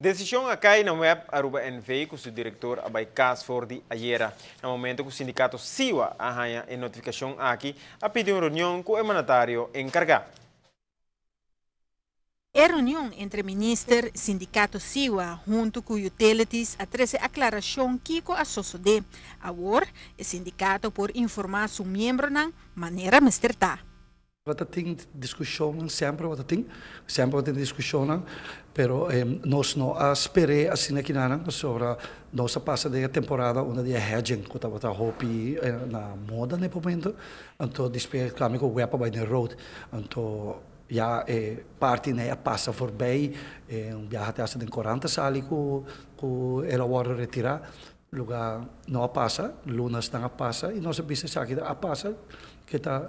Decision a cay na WEB Aruba NV cu su director a bay cas for di ayera. Na momento cu sindicato SIWA a haya e notificacion aki, a pidi un reunion cu e mandatario encarga. E reunion entre minister, sindicato SIWA hunto cu Utilities a trece aclaracion kico a sosode. Awor, e sindicato por informa su miembronan manera mester ta. Tin discusion semper, tin semper tin discusion, pero nos no a spera asina aki nan, sobre nos a pasa den temporada unda di hedging cu tabata hopi na moda na momento, anto despues claro cu WEB bay den rood, anto ja parti nan a pasa voorbij, un biaha te den corant a sali cu el a wordo retira, luga no a pasa, lunanan a pasa y nos a bisa esaki a pasa cu ta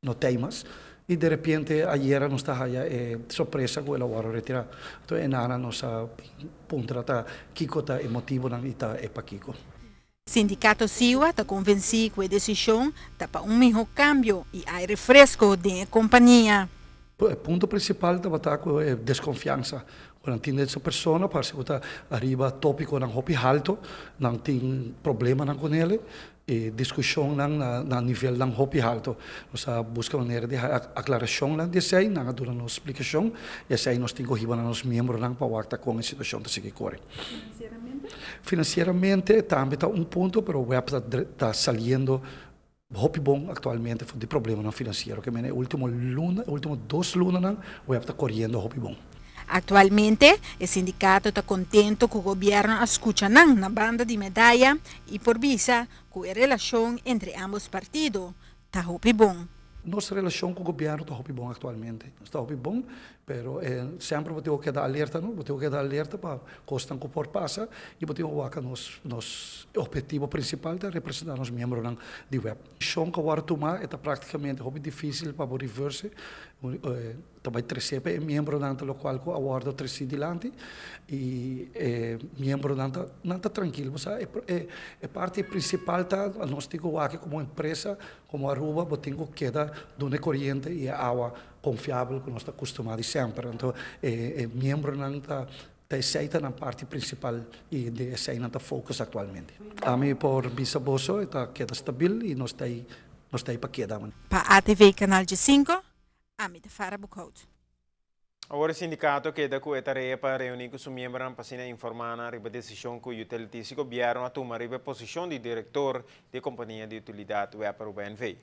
no tin mas y di repente ayera nos ta haya sorpresa cu el a wordo retira. Anto einan nos a puntra ta kico ta e motibo nan y ta e pakico. Sindicato SIWA ta convenci cu e decision ta pa un miho cambio y aire fresco den compania. E punto principal ta cu e desconfiansa. Ora tin e persona, parce cu ta ariba topico nan hopi halto, nan tin problema nan cu ne, y discusion nan na nivel nan hopi halto. Nos a busca manera di aclaracion nan di esey, nan a duna nos explicacion, y esey nos tin cu hiba na nos miembro nan pa wak con e situacion ta sigui core. Financieramente? Financieramente tambe ta un punto, pero WEB ta saliendo hopi bon actualmente di problema financiero, kiermen ultimo luna, ultimo 2 luna nan, WEB ta coriendo hopi bon. Actualmente, e sindicato ta contento cu gobierno a scucha nan na banda di medaya y por bisa cu e relacion entre ambos partido ta hopi bon. Nos relacion cu gobierno ta hopi bon actualmente. Ta hopi bon, pero semper bo tin cu keda alerta, no? Bo tin cu keda alerta pa cos cu por pasa y bo tin cu nos obhetivo principal ta representa nos miembronan di WEB. Decision cu awor tuma ta practicamente hopi dificil pa reverse, tambe trece e miembronan lo cual cu awor trece dilanti y miembronan nan ta trankil. E, e, e parti principal ta nos tin cu como empresa, como Aruba, bo tin cu keda duna coriente y awa confiabel cu nos ta acostumbra semper. Anto, e miembronan ta esey ta e parti principal y di esey nan ta focus actualmente. Ami por bisa boso ta keda stabil y nos ta pa keda. Pa ATV Canal 5, ami ta Farah Boekhout. Awor e sindicato a keda cu e tarea pa reuni cu su miembronan pa informa riba e decision cu Utilities y gobierno a tuma riba e posicion di director di compania di utilidad WEB Aruba NV.